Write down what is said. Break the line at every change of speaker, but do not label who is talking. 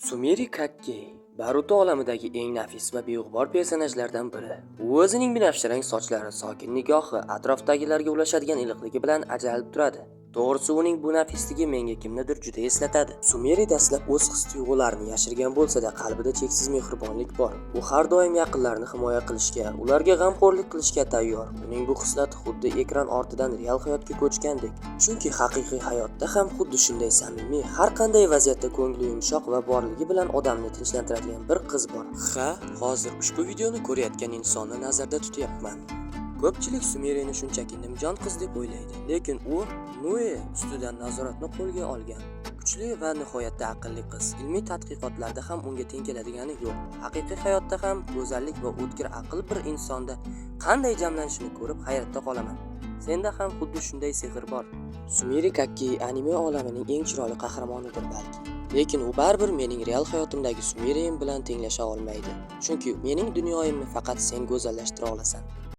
Sumire Kakkei Boruto olamidagi eng nafis va beg'ubor personajlardan biri. U o'zining binafsharang sochlari, sokin nigohi, atrofdagilarga ulashadigan iliqligi bilan ajralib turadi. To'g'risi, uning bu nafisligi menga kimnidir juda eslatadi. Sumire dastlab o'z his-tuyg'ularini yashirgan bo'lsa-da, qalbida cheksiz mehribonlik bor. U har doim yaqinlarini himoya qilishga, ularga g'amxo'rlik qilishga tayyor. Uning bu xislati xuddi ekran ortidan real hayotga ko'chgandek. Chunki haqiqiy hayotda ham xuddi shunday samimiy, har qanday vaziyatda ko'ngli yumshoq va borligi bilan odamni tinchlantiradigan bir qiz bor. Ha, hozir ushbu videoni ko'rayotgan insonni nazarda tutyapman. Ko'pchilik Sumireni shunchaki nimjon qiz deb o'ylaydi, lekin u Nue ustidan nazoratni qo'lga olgan. Kuchli va nihoyatda aqlli qiz. Ilmiy tadqiqotlarda ham unga teng keladigani yo'q. Haqiqiy hayotda ham go'zallik va o'tkir aql bir insonda qanday jamlanishini ko'rib hayratda qolaman. Senda ham xuddi shunday sehr bor. Sumire Kakkei anime olamining eng chiroyli qahramonidir balki. Lekin u baribir mening real hayotimdagi Sumirem bilan tenglasha olmaydi. Chunki mening dunyoyimni faqat sen go'zallashtira olasan.